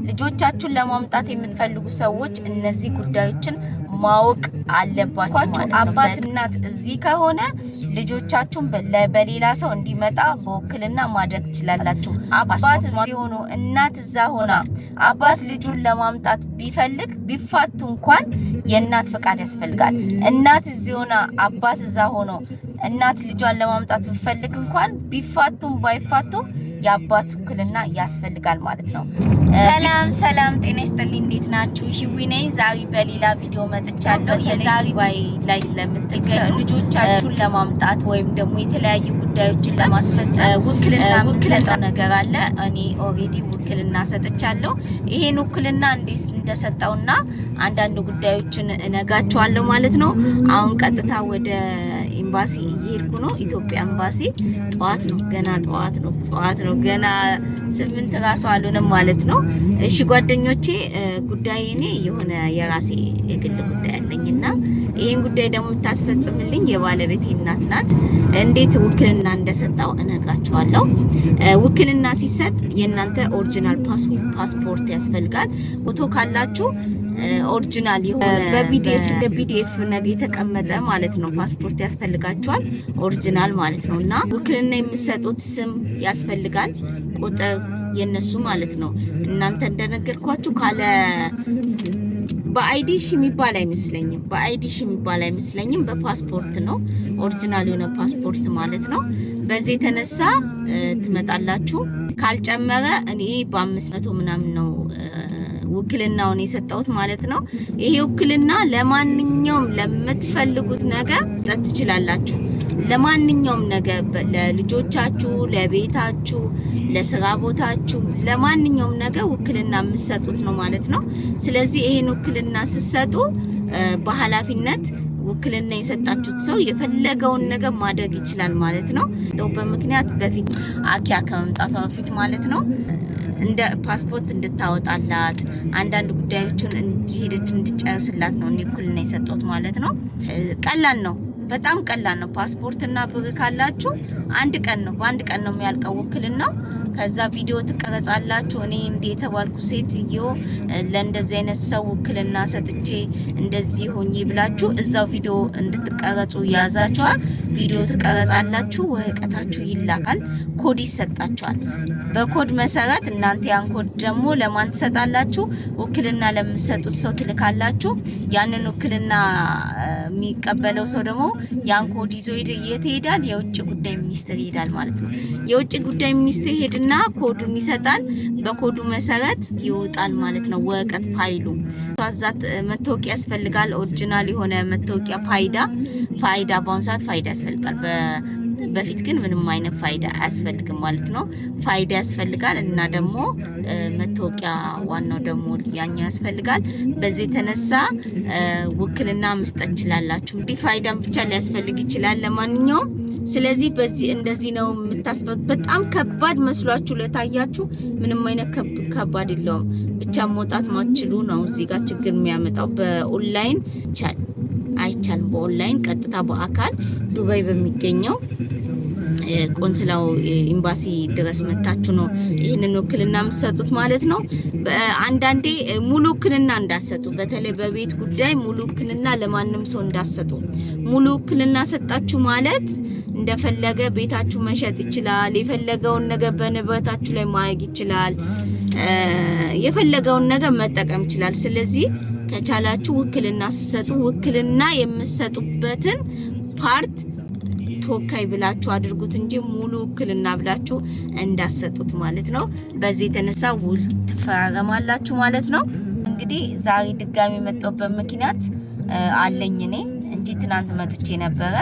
ልጆቻችሁን ለማምጣት የምትፈልጉ ሰዎች እነዚህ ጉዳዮችን ማወቅ አለባችሁ ማለት ነው። አባት እናት እዚህ ከሆነ ልጆቻችሁን በሌላ ሰው እንዲመጣ በውክልና ማድረግ ትችላላችሁ። አባት እዚህ ሆኖ እናት እዛ ሆና አባት ልጁን ለማምጣት ቢፈልግ ቢፋቱ እንኳን የእናት ፈቃድ ያስፈልጋል። እናት እዚህ ሆና አባት እዛ ሆኖ እናት ልጇን ለማምጣት ብትፈልግ እንኳን ቢፋቱም ባይፋቱም የአባት ውክልና ያስፈልጋል ማለት ነው። ሰላም ሰላም፣ ጤና ይስጥልኝ። እንዴት ናችሁ? ሂዊ ነኝ። ዛሬ በሌላ ቪዲዮ መጥቻለሁ። የዛሬ ዱባይ ላይ ለምትገኙ ልጆቻችሁን ለማምጣት ወይም ደግሞ የተለያዩ ጉዳዮችን ለማስፈጸም ውክልና ውክልና ነገር አለ። እኔ already ውክልና ሰጥቻለሁ። ይሄን ውክልና እንዴት እንደሰጠውና አንዳንድ ጉዳዮችን እነግራችኋለሁ ማለት ነው። አሁን ቀጥታ ወደ ኤምባሲ እየሄድኩ ነው። ኢትዮጵያ ኤምባሲ ጠዋት ነው፣ ገና ጠዋት ነው፣ ጠዋት ነው፣ ገና 8 ራሱ አልሆነም ማለት ነው። እሺ ጓደኞቼ፣ ጉዳይ እኔ የሆነ የራሴ የግል ጉዳይ አለኝና ይሄን ጉዳይ ደግሞ የምታስፈጽምልኝ የባለቤቴ እናት ናት። እንዴት ውክልና እንደሰጠው እነግራችኋለሁ። ውክልና ሲሰጥ የእናንተ original ፓስፖርት ያስፈልጋል። ፎቶ ካላችሁ original የሆነ በ PDF PDF ነገ የተቀመጠ ማለት ነው ፓስፖርት ያስፈልጋችኋል። Original ማለት ነው። እና ውክልና የምትሰጡት ስም ያስፈልጋል፣ ቁጥር የነሱ ማለት ነው። እናንተ እንደነገርኳችሁ ካለ በ ID ሽ የሚባል አይመስለኝም። በ ID ሽ የሚባል አይመስለኝም። በፓስፖርት ነው፣ original የሆነ ፓስፖርት ማለት ነው። በዚህ የተነሳ ትመጣላችሁ። ካልጨመረ እኔ በ500 ምናምን ነው ውክልናውን የሰጠሁት ማለት ነው። ይሄ ውክልና ለማንኛውም ለምትፈልጉት ነገር መስጠት ትችላላችሁ። ለማንኛውም ነገር፣ ለልጆቻችሁ፣ ለቤታችሁ፣ ለስራ ቦታችሁ፣ ለማንኛውም ነገር ውክልና የምትሰጡት ነው ማለት ነው። ስለዚህ ይሄን ውክልና ስትሰጡ በኃላፊነት ውክልና የሰጣችሁት ሰው የፈለገውን ነገር ማድረግ ይችላል ማለት ነው። በምክንያት በፊት አኪያ ከመምጣቷ በፊት ማለት ነው እንደ ፓስፖርት እንድታወጣላት፣ አንዳንድ ጉዳዮችን እንዲሄደች እንድጨርስላት ነው እኔ ውክልና የሰጠሁት ማለት ነው። ቀላል ነው። በጣም ቀላል ነው። ፓስፖርትና ብር ካላችሁ አንድ ቀን ነው፣ በአንድ ቀን ነው የሚያልቀው ውክልናው። ከዛ ቪዲዮ ትቀረጻላችሁ። እኔ እንዲህ የተባልኩ ሴትዮ ለእንደዚህ አይነት ሰው ውክልና ሰጥቼ እንደዚህ ሆኜ ብላችሁ እዛው ቪዲዮ እንድትቀረጹ ያዛችኋል። ቪዲዮ ትቀረጻላችሁ፣ ወረቀታችሁ ይላካል፣ ኮድ ይሰጣችኋል። በኮድ መሰረት እናንተ ያን ኮድ ደግሞ ለማን ትሰጣላችሁ? ውክልና ለምትሰጡት ሰው ትልካላችሁ። ያንን ውክልና የሚቀበለው ሰው ደግሞ ያን ኮድ ይዞ የት ይሄዳል? የውጭ ጉዳይ ሚኒስትር ይሄዳል ማለት ነው። የውጭ ጉዳይ ሚኒስትር ይሄድና ኮዱን ይሰጣል። በኮዱ መሰረት ይወጣል ማለት ነው ወረቀት ፋይሉ። ዛት መታወቂያ ያስፈልጋል። Original የሆነ መታወቂያ፣ ፋይዳ፣ ፋይዳ በአሁን ሰዓት ፋይዳ ያስፈልጋል። በፊት ግን ምንም አይነት ፋይዳ አያስፈልግም ማለት ነው። ፋይዳ ያስፈልጋል እና ደግሞ መታወቂያ፣ ዋናው ደግሞ ያኛው ያስፈልጋል። በዚህ የተነሳ ውክልና መስጠት ትችላላችሁ። እንዲህ ፋይዳን ብቻ ሊያስፈልግ ይችላል ለማንኛውም። ስለዚህ በዚህ እንደዚህ ነው የምታስፈት። በጣም ከባድ መስሏችሁ ለታያችሁ ምንም አይነት ከባድ የለውም። ብቻ መውጣት ማትችሉ ነው እዚህ ጋር ችግር የሚያመጣው። በኦንላይን ይቻል አይቻልም። በኦንላይን ቀጥታ በአካል ዱባይ በሚገኘው ቆንስላው ኤምባሲ ድረስ መታችሁ ነው ይህንን ውክልና የምትሰጡት ማለት ነው። አንዳንዴ ሙሉ ውክልና እንዳትሰጡ፣ በተለይ በቤት ጉዳይ ሙሉ ውክልና ለማንም ሰው እንዳትሰጡ። ሙሉ ውክልና ሰጣችሁ ማለት እንደፈለገ ቤታችሁ መሸጥ ይችላል። የፈለገውን ነገር በንብረታችሁ ላይ ማድረግ ይችላል። የፈለገውን ነገር መጠቀም ይችላል። ስለዚህ ከቻላችሁ ውክልና ስትሰጡ ውክልና የምትሰጡበትን part ተወካይ ብላችሁ አድርጉት እንጂ ሙሉ ውክልና ብላችሁ እንዳሰጡት ማለት ነው። በዚህ የተነሳ ውል ትፈራረማላችሁ ማለት ነው። እንግዲህ ዛሬ ድጋሚ የመጣሁበት ምክንያት አለኝ እኔ እንጂ ትናንት መጥቼ ነበረ።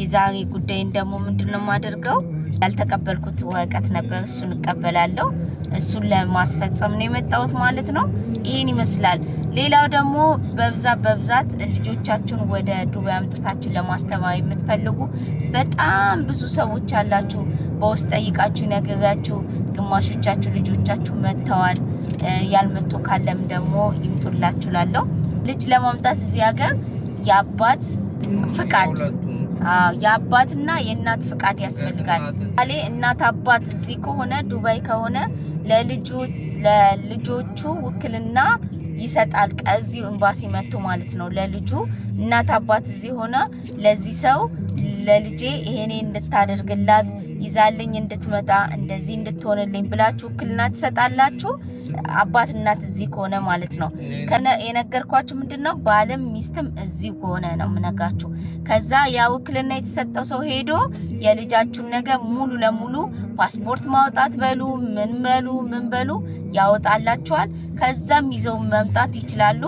የዛሬ ጉዳይን ደግሞ ምንድነው የማደርገው? ያልተቀበልኩት ወረቀት ነበር፣ እሱን እቀበላለሁ። እሱን ለማስፈጸም ነው የመጣሁት ማለት ነው። ይህን ይመስላል። ሌላው ደግሞ በብዛት በብዛት ልጆቻችሁን ወደ ዱባይ አምጥታችሁ ለማስተማር የምትፈልጉ በጣም ብዙ ሰዎች አላችሁ። በውስጥ ጠይቃችሁ ነግሬያችሁ፣ ግማሾቻችሁ ልጆቻችሁ መጥተዋል። ያልመጡ ካለም ደግሞ ይምጡላችሁ። ላለው ልጅ ለማምጣት እዚህ ሀገር የአባት ፍቃድ፣ የአባትና የእናት ፍቃድ ያስፈልጋል። እናት አባት እዚህ ከሆነ፣ ዱባይ ከሆነ ለልጁ ለልጆቹ ውክልና ይሰጣል። ከዚሁ ኤምባሲ መጥቶ ማለት ነው። ለልጁ እናት አባት እዚህ ሆነ ለዚህ ሰው ለልጄ ይሄኔ እንድታደርግላት ይዛልኝ እንድትመጣ እንደዚህ እንድትሆንልኝ ብላችሁ ውክልና ትሰጣላችሁ። አባት እናት እዚህ ከሆነ ማለት ነው። የነገርኳችሁ ምንድን ነው፣ ባልም ሚስትም እዚህ ከሆነ ነው የምነግራችሁ። ከዛ ያ ውክልና የተሰጠው ሰው ሄዶ የልጃችሁን ነገር ሙሉ ለሙሉ ፓስፖርት ማውጣት በሉ ምን በሉ ምን በሉ ያወጣላችኋል። ከዛም ይዘው መምጣት ይችላሉ።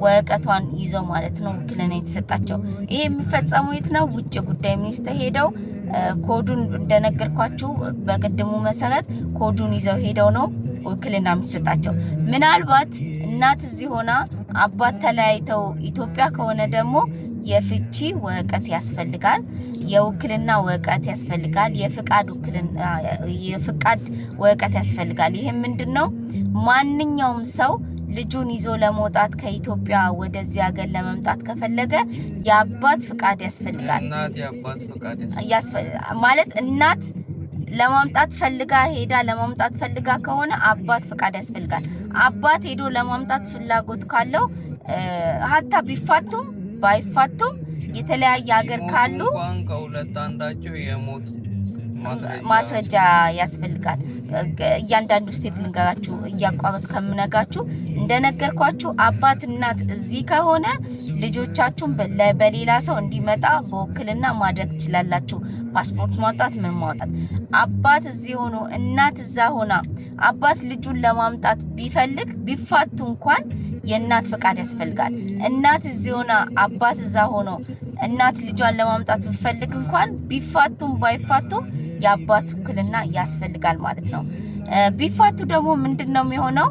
ወረቀቷን ይዘው ማለት ነው፣ ውክልና የተሰጣቸው። ይሄ የሚፈጸመው የት ነው? ውጭ ጉዳይ ሚኒስቴር ሄደው ኮዱን እንደነገርኳችሁ በቅድሙ መሰረት ኮዱን ይዘው ሄደው ነው ውክልና የሚሰጣቸው። ምናልባት እናት እዚህ ሆና አባት ተለያይተው ኢትዮጵያ ከሆነ ደግሞ የፍቺ ወረቀት ያስፈልጋል፣ የውክልና ወረቀት ያስፈልጋል፣ የፍቃድ ውክልና የፍቃድ ወረቀት ያስፈልጋል። ይሄ ምንድነው? ማንኛውም ሰው ልጁን ይዞ ለመውጣት ከኢትዮጵያ ወደዚህ ሀገር ለመምጣት ከፈለገ የአባት ፍቃድ ያስፈልጋል። እናት የአባት ፍቃድ ያስፈልጋል። ማለት እናት ለማምጣት ፈልጋ ሄዳ ለማምጣት ፈልጋ ከሆነ አባት ፍቃድ ያስፈልጋል። አባት ሄዶ ለማምጣት ፍላጎት ካለው ሀታ ቢፋቱም ባይፋቱም የተለያየ ሀገር ካሉ እንኳን ከሁለት አንዳቸው የሞት ማስረጃ ያስፈልጋል። እያንዳንዱ step ልንገራችሁ እያቋረጥ ከምነጋችሁ እንደነገርኳችሁ አባት እናት እዚህ ከሆነ ልጆቻችሁን በሌላ ሰው እንዲመጣ በውክልና ማድረግ ትችላላችሁ። ፓስፖርት ማውጣት ምን ማውጣት። አባት እዚህ ሆኖ እናት እዛ ሆና አባት ልጁን ለማምጣት ቢፈልግ ቢፋቱ እንኳን የእናት ፈቃድ ያስፈልጋል። እናት እዚህ ሆና አባት እዛ ሆኖ እናት ልጇን ለማምጣት ብፈልግ እንኳን ቢፋቱም ባይፋቱም የአባት ውክልና ያስፈልጋል ማለት ነው። ቢፋቱ ደግሞ ምንድን ነው የሚሆነው?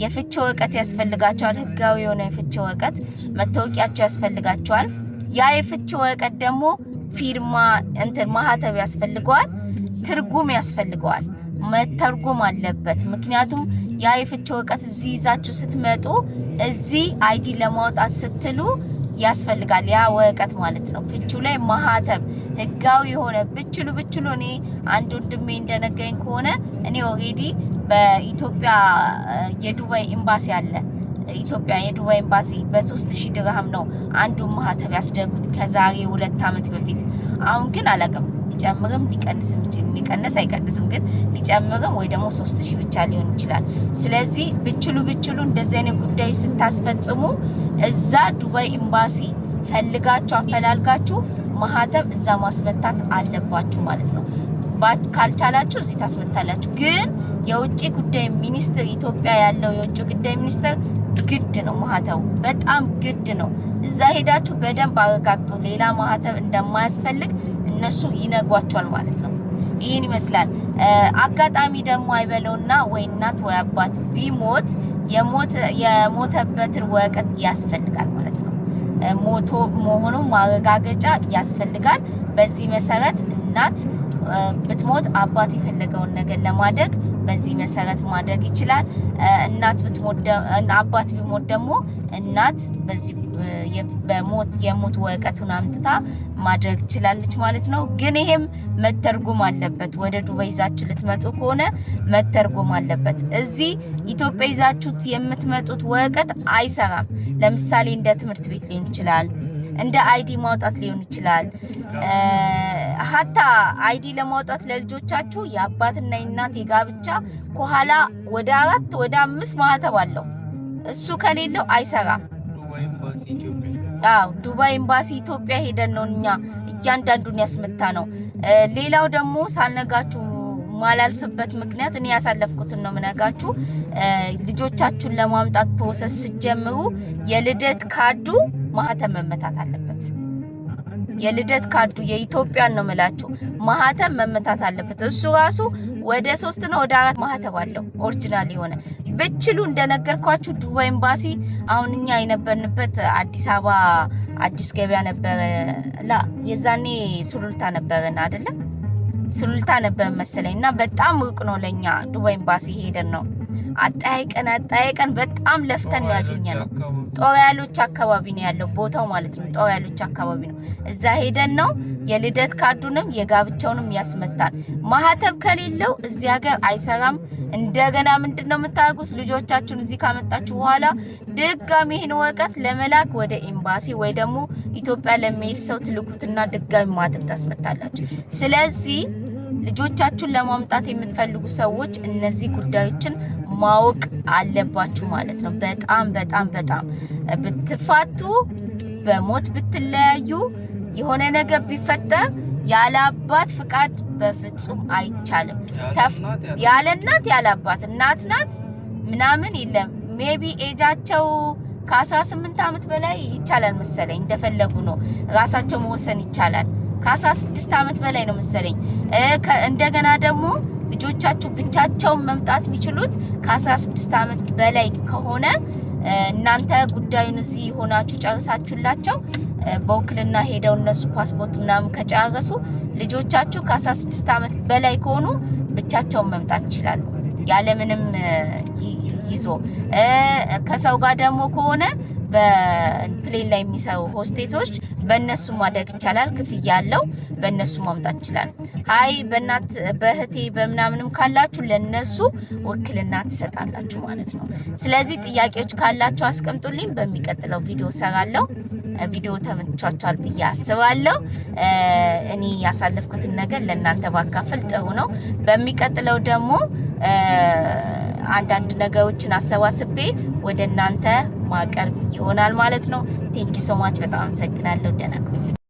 የፍቺ ወረቀት ያስፈልጋቸዋል። ህጋዊ የሆነ የፍቺ ወረቀት መታወቂያቸው ያስፈልጋቸዋል። ያ የፍቺ ወረቀት ደግሞ ፊርማ እንትን ማህተብ ያስፈልገዋል፣ ትርጉም ያስፈልገዋል፣ መተርጎም አለበት። ምክንያቱም ያ የፍቺ ወረቀት እዚህ ይዛችሁ ስትመጡ እዚህ ID ለማውጣት ስትሉ ያስፈልጋል ያ ወረቀት ማለት ነው። ፍቺው ላይ ማህተም ህጋዊ የሆነ ብችሉ ብችሉ እኔ አንድ ወንድሜ እንደነገረኝ ከሆነ እኔ already በኢትዮጵያ የዱባይ ኤምባሲ አለ። ኢትዮጵያ የዱባይ ኤምባሲ በ3000 ድርሃም ነው አንዱን ማህተብ ያስደረጉት ከዛሬ 2 ዓመት በፊት። አሁን ግን አላውቅም ሊጨምርም ሊቀንስም ይችላል። ሊቀንስ አይቀንስም ግን ሊጨምርም ወይ ደግሞ 3000 ብቻ ሊሆን ይችላል። ስለዚህ ብችሉ ብችሉ እንደዚህ አይነት ጉዳይ ስታስፈጽሙ እዛ ዱባይ ኤምባሲ ፈልጋችሁ አፈላልጋችሁ ማህተብ እዛ ማስመታት አለባችሁ ማለት ነው። ካልቻላችሁ እዚህ ታስመታላችሁ። ግን የውጭ ጉዳይ ሚኒስትር ኢትዮጵያ ያለው የውጭ ጉዳይ ሚኒስትር ግድ ነው ማህተቡ፣ በጣም ግድ ነው። እዛ ሄዳችሁ በደንብ አረጋግጡ። ሌላ ማህተብ እንደማያስፈልግ እነሱ ይነግሯቸዋል ማለት ነው። ይህን ይመስላል። አጋጣሚ ደግሞ አይበለውና ወይ እናት ወይ አባት ቢሞት የሞተበትን ወረቀት ያስፈልጋል ማለት ነው። ሞቶ መሆኑን ማረጋገጫ ያስፈልጋል። በዚህ መሰረት እናት ብትሞት አባት የፈለገውን ነገር ለማድረግ በዚህ መሰረት ማድረግ ይችላል። እናት ብትሞት አባት ቢሞት ደግሞ እናት በዚህ በሞት የሞት ወረቀቱን አምጥታ ማድረግ ትችላለች ማለት ነው። ግን ይሄም መተርጎም አለበት። ወደ ዱባይ ይዛችሁ ልትመጡ ከሆነ መተርጎም አለበት። እዚህ ኢትዮጵያ ይዛችሁት የምትመጡት ወረቀት አይሰራም። ለምሳሌ እንደ ትምህርት ቤት ሊሆን ይችላል፣ እንደ ID ማውጣት ሊሆን ይችላል። ሀታ ID ለማውጣት ለልጆቻችሁ የአባትና የእናት የጋብቻ ከኋላ ወደ 4 ወደ 5 ማህተብ አለው። እሱ ከሌለው አይሰራም። አዎ ዱባይ ኤምባሲ ኢትዮጵያ ሄደን ነው እኛ እያንዳንዱን ያስመታ ነው። ሌላው ደግሞ ሳልነጋችሁ ማላልፍበት ምክንያት እኔ ያሳለፍኩትን ነው ምነጋችሁ። ልጆቻችሁን ለማምጣት process ስትጀምሩ የልደት ካርዱ ማህተም መመታት አለበት። የልደት ካርዱ የኢትዮጵያን ነው ምላችሁ ማህተም መመታት አለበት። እሱ ራሱ ወደ 3 ነው ወደ 4 ማህተብ አለው original የሆነ ብችሉ እንደነገርኳችሁ ዱባይ ኤምባሲ አሁን እኛ የነበርንበት አዲስ አበባ አዲስ ገበያ ነበረ። ላ የዛኔ ሱሉልታ ነበረን አይደለ? ሱሉልታ ነበር መሰለኝ እና በጣም ሩቅ ነው ለኛ ዱባይ ኤምባሲ ሄደን ነው አጠያይቀን አጠያይቀን በጣም ለፍተን ያገኘነው። ጦር ኃይሎች አካባቢ ነው ያለው ቦታው ማለት ነው። ጦር ኃይሎች አካባቢ ነው። እዛ ሄደን ነው የልደት ካርዱንም የጋብቻውንም ያስመታል። ማህተም ከሌለው እዚህ ሀገር አይሰራም። እንደገና ምንድን ነው የምታደርጉት? ልጆቻችሁን እዚህ ካመጣችሁ በኋላ ድጋሚ ይህን ወረቀት ለመላክ ወደ ኤምባሲ ወይ ደግሞ ኢትዮጵያ ለሚሄድ ሰው ትልኩትና ድጋሚ ማህተም ታስመታላችሁ። ስለዚህ ልጆቻችሁን ለማምጣት የምትፈልጉ ሰዎች እነዚህ ጉዳዮችን ማወቅ አለባችሁ ማለት ነው። በጣም በጣም በጣም ብትፋቱ፣ በሞት ብትለያዩ፣ የሆነ ነገር ቢፈጠር ያለ አባት ፍቃድ በፍጹም አይቻልም። ያለ እናት ያለ አባት፣ እናት ናት ምናምን የለም። Maybe age ኣቸው ከ18 ዓመት በላይ ይቻላል መሰለኝ። እንደፈለጉ ነው፣ ራሳቸው መወሰን ይቻላል። ከ16 ዓመት በላይ ነው መሰለኝ። እንደገና ደግሞ ልጆቻችሁ ብቻቸውን መምጣት የሚችሉት ከ16 ዓመት በላይ ከሆነ፣ እናንተ ጉዳዩን እዚህ ሆናችሁ ጨርሳችሁላቸው በውክልና ሄደው እነሱ ፓስፖርት ምናምን ከጨረሱ፣ ልጆቻችሁ ከ16 ዓመት በላይ ከሆኑ ብቻቸውን መምጣት ይችላሉ፣ ያለምንም ይዞ። ከሰው ጋር ደግሞ ከሆነ በ plane ላይ የሚሰሩ ሆስቴሶች በእነሱ ማደግ ይቻላል። ክፍያ አለው። በእነሱ ማምጣት ይችላል። አይ በእናት በእህቴ በምናምንም ካላችሁ ለነሱ ውክልና ትሰጣላችሁ ማለት ነው። ስለዚህ ጥያቄዎች ካላችሁ አስቀምጡልኝ። በሚቀጥለው ቪዲዮ ሰራለሁ። ቪዲዮ ተመችቷችኋል ብዬ አስባለሁ። እኔ ያሳለፍኩትን ነገር ለእናንተ ባካፍል ጥሩ ነው። በሚቀጥለው ደግሞ አንዳንድ ነገሮችን አሰባስቤ ወደ እናንተ ማቀርብ ይሆናል ማለት ነው። Thank you so much፣ በጣም አመሰግናለሁ። ደህና ቆዩ።